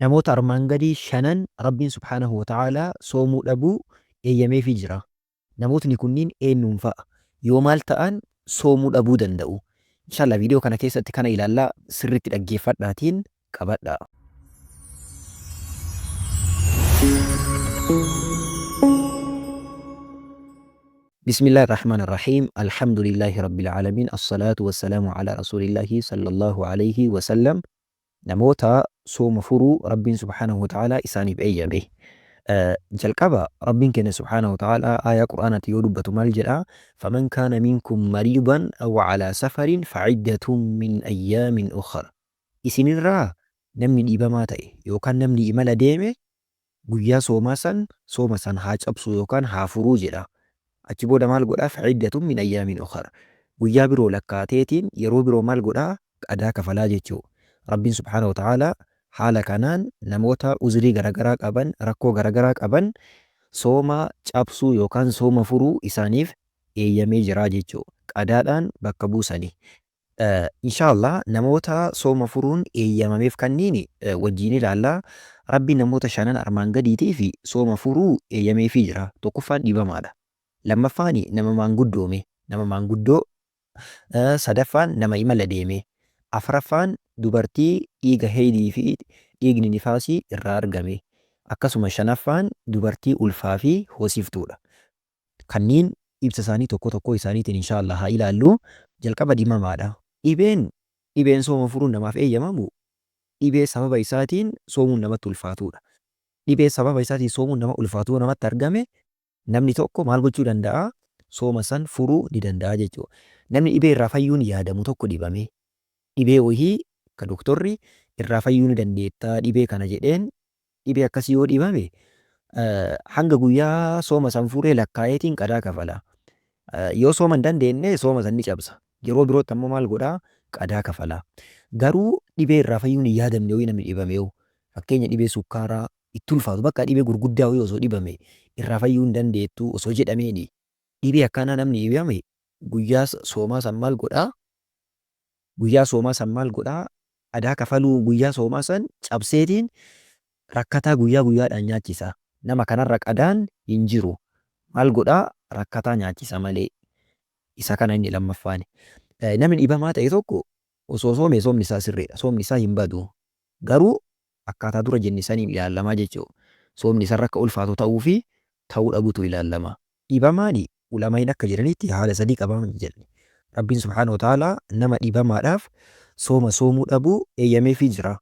Namoota armaan gadii shanan Rabbiin subhaanahu wa ta'aalaa soomuu dhabuu eeyyameefii jira. Namootni kunniin eenyuun fa'a? Yoo maal ta'an soomuu dhabuu danda'u? Inshallah viidiyoo kana keessatti kana ilaallaa sirriitti dhaggeeffadhaatiin qabadhaa. Bismillaahi Rahmaani Rahiim. Alhamdulillaahi Rabbil Aalamiin. Assalaatu wassalaamu alaa Rasuulillaahi sallallahu alayhi wasallam. Namoota sooma furuu Rabbiin subhaanahu wa ta'aalaa isaaniif eeyyame. Jalqaba Rabbiin keenya subhaanahu wa ta'aalaa aayaa Qur'aanaatti yoo dubbatu maal jedha? Faman kaana minkum mariidan aw alaa safarin fa'iddatun min ayyaamin ukhar. Isinirraa namni dhiibamaa ta'e yookaan namni imala deeme guyyaa soomaa san sooma san haa cabsuu yookaan haa furuu jedha. Achi booda maal godha? Fa'iddatun min ayyaamin ukhar. Guyyaa biroo lakkaateetiin yeroo biroo maal godha? Qadaa kafalaa jechuu. Rabbiin subhaanahu wa ta'aalaa haala kanaan namoota uzrii garagaraa qaban, rakkoo garagaraa qaban sooma cabsuu yookaan sooma furuu isaaniif eeyyamee jira jechuu. Qadaadhaan bakka buusani. Inshaa Allah namoota sooma furuun eeyyamameef kanniin wajjiin ilaalla. Rabbiin namoota shanan armaan gadiitiif sooma furuu eeyyameefii jira. Tokkoffaan dhibamaadha. Lammaffaan nama maanguddoome, nama maanguddoo. Sadaffaan nama imala deeme. Afraffaan dubartii dhiiga heydii fi dhiigni nifaasii irraa argame. Akkasuma shanaffaan dubartii ulfaa fi hoosiftuudha. Kanniin ibsa isaanii tokko tokkoo isaaniitiin inshaa Allah haa ilaallu. Jalqaba dhimamaadha. Dhibeen dhibeen sooma furuun namaaf eeyyamamu dhibee sababa isaatiin soomuun namatti ulfaatuudha. Dhibee sababa isaatiin soomuun nama ulfaatu yoo namatti argame namni tokko maal gochuu danda'a? Sooma san furuu ni danda'a jechuudha. Namni dhibee irraa fayyuun yaadamu tokko dhibamee dhibee wahii ka doktorri irraa fayyuu ni dandeetta dhibee kana jedheen dhibee akkasii yoo dhibame hanga guyyaa sooma san furee lakkaa'eetiin qadaa kafala. Yoo sooma hin dandeenne sooma san ni cabsa. Yeroo birootti ammoo maal godhaa? Qadaa kafala. Garuu dhibee irraa fayyuun hin yaadamne wayii namni dhibame yoo fakkeenya dhibee sukkaaraa itti ulfaatu bakka dhibee gurguddaa wayii osoo dhibame irraa fayyuu hin dandeettu osoo jedhameeni dhibee akkanaa namni dhibame guyyaa soomaa san maal godhaa? Guyyaa soomaa san maal godhaa? Qadaa kafaluu guyyaa soomaa san cabseetiin rakkataa guyyaa guyyaadhaan nyaachisa. Nama kanarra qadaan hin jiru. Maal godhaa? Rakkataa nyaachisa malee. Isa kana inni lammaffaani. Namni dhibamaa ta'e tokko osoo soomee soomni isaa sirriidha. Soomni isaa hin badu. Garuu akkaataa dura jenne saniin ilaallama jechuudha. Soomni isarra akka ulfaatu ta'uu fi ta'uu dhabuutu ilaallama. Dhibamaani ulamaa'iin akka jedhanitti haala sadii qaba jedhani. Rabbiin subhaanahu wa ta'aalaa nama dhibamaadhaaf sooma soomuu dhabuu eeyyameefii jira.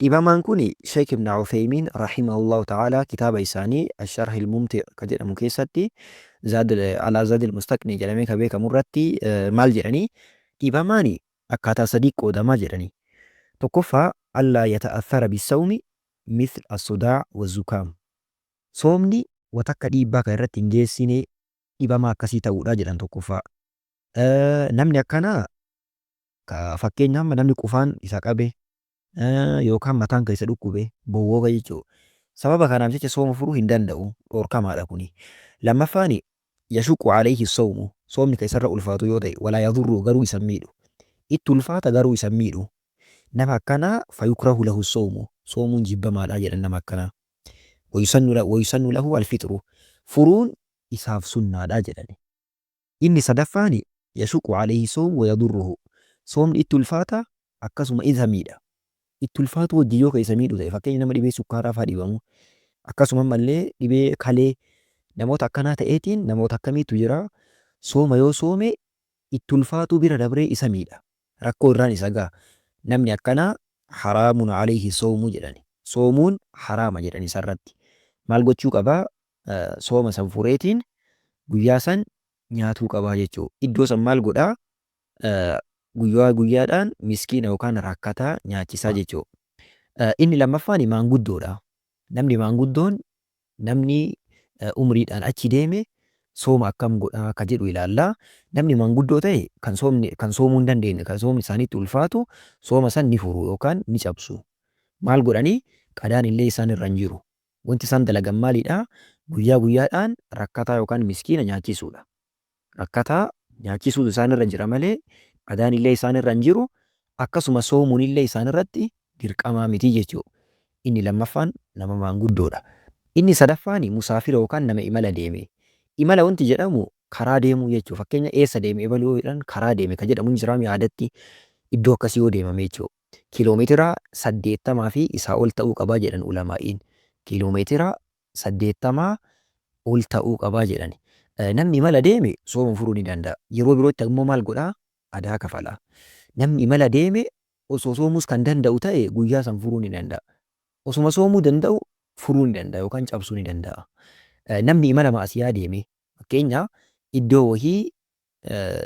Dhibamaan kuni Sheikh Ibn Uthaymiin rahimahullahu ta'aalaa kitaaba isaanii Ash-Sharh al-Mumti' ka jedhamu keessatti Zaad alaa Zaadil Mustaqni jedhamee ka beekamu irratti maal jedhani? Dhibamaani akkaataa sadii qoodama jedhani. Tokkoffaa allaa yata'athara bissawmi mithl as-sudaa' wa-zukaam. Soomni wa takka dhiibbaa kan irratti hin geessine dhibamaa akkasii ta'uudha jedhan tokkoffaa. Namni akkanaa ka fakkeenya amma namni qufaan isa qabe yookaan mataan ka isa dhukkube bowwooga jechuudha. Sababa kanaaf jecha sooma furuu hin danda'u dhoorkamaadha kuni. Lammaffaani yashuqqu alayhi sawmu soomni ka isarra ulfaatu yoo ta'e walaa yadurru garuu isa hin miidhu. Itti ulfaata garuu isa hin miidhu. Nama akkanaa fayukrahu lahu sawmu soomuun jibbamaadha jedhan nama akkanaa. Wayusannu lahu alfixru furuun isaaf sunnaadha jedhani. Inni sadaffaani yashuqu alayhi sawm wayadurruhu soomni itti ulfaata akkasuma isa miidha. Itti ulfaatuu wajjin yoo ka isa miidhu ta'e fakkeenya nama dhibee sukkaaraa faa dhibamu akkasuma ammallee dhibee kalee namoota akkanaa ta'eetiin namoota akkamiitu jira sooma yoo soome itti ulfaatuu bira dabree isa miidha. Rakkoo irraan isa gaha. Namni akkanaa haraamun aleyhi sawmu jedhani. Soomuun haraama jedhan isarratti. Maal gochuu qaba? Sooma san fureetiin guyyaa san nyaatuu qabaa jechuu. Iddoo san maal godhaa? Guyyaa guyyaadhaan miskiina yookaan rakkataa nyaachisaa jechuu. Inni lammaffaani maanguddoodha. Namni maanguddoon Namni umriidhaan achi deeme sooma akkam godha ka jedhu ilaalla. Namni manguddoo ta'e kan soomni kan soomuu hin dandeenye kan soomni isaaniitti ulfaatu sooma san ni furu yookaan ni cabsu. Maal godhani? Qadaan illee isaan irra hin jiru. Wanti isaan dalagan maalidha? Guyyaa guyyaadhaan rakkataa yookaan miskiina nyaachisuudha. Rakkataa nyaachisuutu isaan irra jira malee qadaan illee isaan irra hin jiru. Akkasuma soomuun illee isaan irratti dirqamaa miti jechuudha. Inni lammaffaan nama maanguddoodha. Inni sadaffaan musaafira yookaan nama imala deeme. Imala wanti jedhamu karaa deemuu jechuudha. Fakkeenya eessa deeme ebaluu yoo jedhan karaa deeme ka jedhamu hin jiraami aadatti iddoo akkasii yoo deemame jechuudha. Kiiloomeetira 80 fi isaa ol ta'uu qabaa jedhan ulamaa'iin. Kiiloomeetira 80 ol ta'uu qabaa jedhani. Namni imala deeme sooma furuu ni danda'a. Yeroo birootti ammoo maal godhaa? Adaa kafala. Namni imala deeme osoo soomuus kan danda'u ta'e guyyaa san furuu ni danda'a. Osuma soomuu danda'u furuu ni danda'a yookaan cabsuu ni danda'a. Namni imala ma'asiyaa deeme fakkeenya iddoo wahii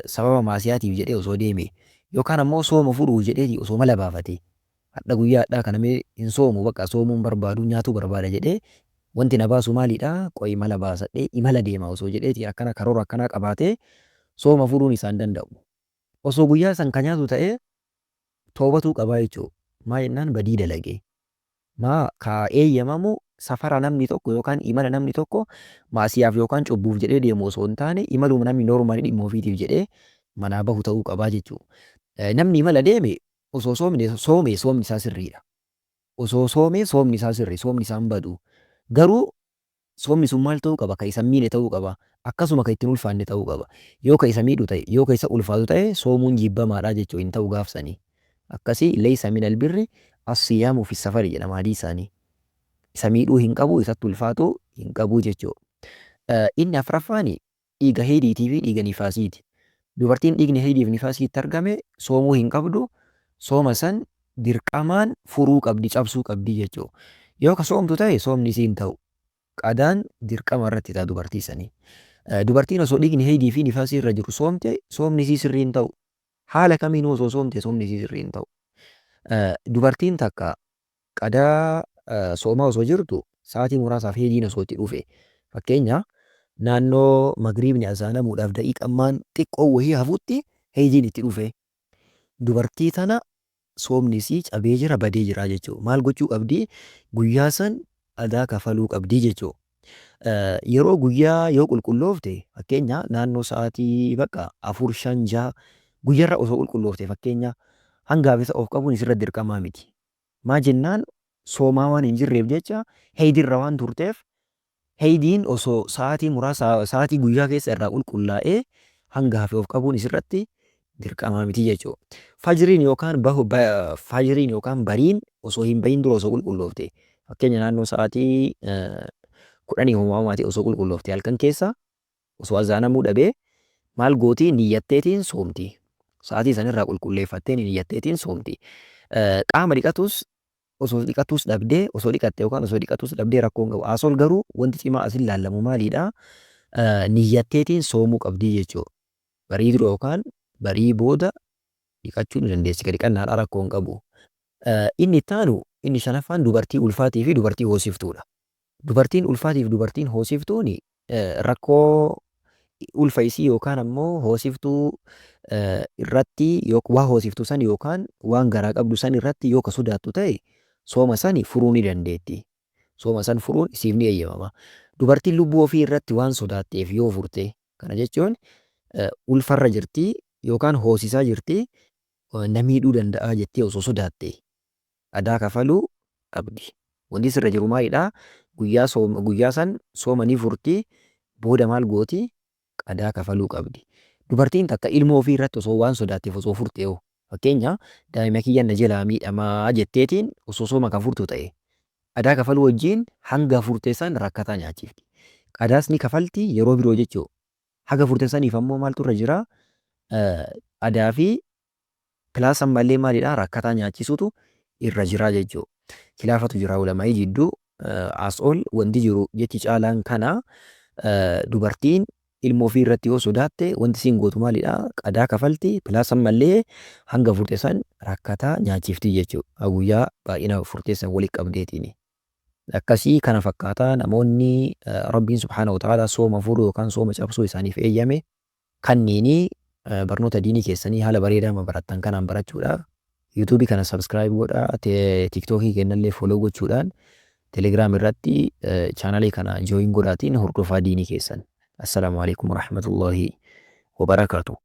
sababa ma'asiyaatiif jedhee osoo deeme yookaan ammoo sooma furuuf jedheeti osoo mala baafate hadha guyyaa hadhaa kana mee hin soomu bakka soomuu hin barbaadu nyaatuu barbaada jedhee wanti na baasu maalidha qoyi mala baasadhee imala deema osoo jedheeti akkana karoora akkanaa qabaatee sooma furuun isaa hin danda'u. Osoo guyyaa san ka nyaatu ta'ee toobatuu qabaa jechuudha. Maa jennaan badii dalage. Maa ka eeyyamamu safara namni tokko yookaan imala namni tokko maasiyaaf yookaan cubbuuf jedhee deemu osoo hin taane imaluma namni normally dhimma ofiitiif jedhee manaa bahu ta'uu qabaa jechuudha. Namni imala deeme osoo soomne soome soomni isaa sirriidha. Osoo soomee soomni isaa sirri soomni isaa hin badu. Garuu Soomni sun maal ta'uu qaba? Ka isa hin miine ta'uu qaba. Akkasuma ka itti hin ulfaanne ta'uu qaba. Yoo ka isa miidhu ta'e, yoo ka isa ulfaatu ta'e soomuun jibbamaadha jechuu hin ta'u gaaf sanii. Akkasi leysa minal birri assiyaamu fi safari jedhama hadiisaani. Isa miidhuu hin qabu, isatti ulfaatuu hin qabu jechuu. Inni afraffaani dhiiga heydiitii fi dhiiga nifaasiiti. Dubartiin dhiigni heydii fi nifaasii itti argame soomuu hin qabdu, sooma san dirqamaan furuu qabdi, cabsuu qabdi jechuudha. Yoo ka soomtu ta'e soomni isii hin ta'u. Qadaan dirqama irratti ta'a dubartii sanii. Dubartiin osoo dhiigni heydii fi nifaasii irra jiru soomte soomni isii sirrii hin ta'u. Haala kamiinuu osoo soomte soomni isii sirrii hin ta'u. Dubartiin takka Qadaa soomaa osoo jirtu sa'aatii muraasaaf heeydiin osoo itti dhufe fakkeenya naannoo magriibni azaanamuudhaaf daqiiqammaan xiqqoon wahii hafutti heeydiin itti dhufe dubartii tana soomni isii cabee jira badee jira jechuudha. Maal gochuu qabdi? Guyyaa san adaa kafaluu qabdi jechuudha. Yeroo guyyaa yoo qulqulloofte fakkeenya naannoo sa'aatii bakka 4 5 6 guyyarra osoo qulqulloofte fakkeenya hanga hafe of qabuun isirra dirqamaa miti. Maa jennaan soomaa waan hin jirreef jecha heeydiirra waan turteef heeydiin osoo sa'aatii muraasa sa'aatii guyyaa keessa irraa qulqullaa'ee hanga hafe of qabuun isirratti dirqamaa miti jechuudha. Fajriin yookaan bahu fajriin yookaan bariin osoo hin bahin dura osoo qulqulloofte fakkeenya naannoo sa'aatii kudhanii homaa homaatii osoo qulqulloofte halkan keessa osoo azaanamuu dhabee maal gooti niyyatteetiin soomti. Sa'aatii sanirraa qulqulleeffattee niyyatteetiin soomti. Qaama dhiqatus osoo dhiqatus dhabdee osoo dhiqatte yookaan osoo dhiqatus dhabdee rakkoo hin qabu. Asol garuu wanti cimaa asin laallamu maaliidha? Niyyatteetiin soomuu qabdii jechuudha. Barii dura yookaan barii booda dhiqachuu ni dandeessi. Ka dhiqannaadhaa rakkoo hin qabu. Inni itti aanu inni shanaffaan dubartii ulfaatii fi dubartii hoosiftuudha. Dubartiin ulfaatii fi dubartiin hoosiftuun rakkoo ulfa isii yookaan ammoo hoosiftuu irratti waa hoosiftu san yookaan waan garaa qabdu san irratti yoo ka sodaattu ta'e sooma sani furuu ni dandeetti. Sooma san furuun isiif ni eeyyamama. Dubartiin lubbuu ofii irratti waan sodaatteef yoo furte kana jechuun ulfarra jirti yookaan hoosisaa jirti na miidhuu danda'a jettee osoo sodaatte adaa kafaluu qabdi. Wanti sirra jiru maalidha? Guyyaa sooma guyyaa san sooma ni furti booda maal gooti? Qadaa kafaluu qabdi. Dubartiin takka ilmoo ofii irratti osoo waan sodaatteef osoo furte hoo? Fakkeenya daa'ima kiyyan na jalaa miidhamaa jetteetiin osoo sooma kan furtu ta'e qadaa kafaluu wajjin hanga furte san rakkataa nyaachifti. Qadaas ni kafalti yeroo biroo jechuu. Haga furte saniif ammoo maaltu irra jira? Qadaa fi Plus ammallee maalidha rakkataa nyaachisuutu irra jira jechuu. Khilaafatu jira ulamaa'ii jidduu. As ol wanti jiru jechi caalaan kana dubartiin ilmoo ofii irratti yoo sodaatte wanti isiin gootu maalidha qadaa kafalti plus ammallee hanga furte san rakkataa nyaachifti jechuu. Guyyaa baay'ina furtee san wali qabdeetiini. Akkasii kana fakkaata namoonni Rabbiin subhaanahu wa ta'ala sooma furuu yookaan sooma cabsuu isaaniif eeyyame kanniini barnoota diinii keessanii haala bareedaa amma barattan kanaan barachuudhaaf YouTube kana subscribe godhaa TikTok kennallee follow gochuudhaan Telegram irratti chaanalii kana join godhaatiin hordofaa diinii keessan. Assalaamu alaikum warahmatullahi wabarakaatuh.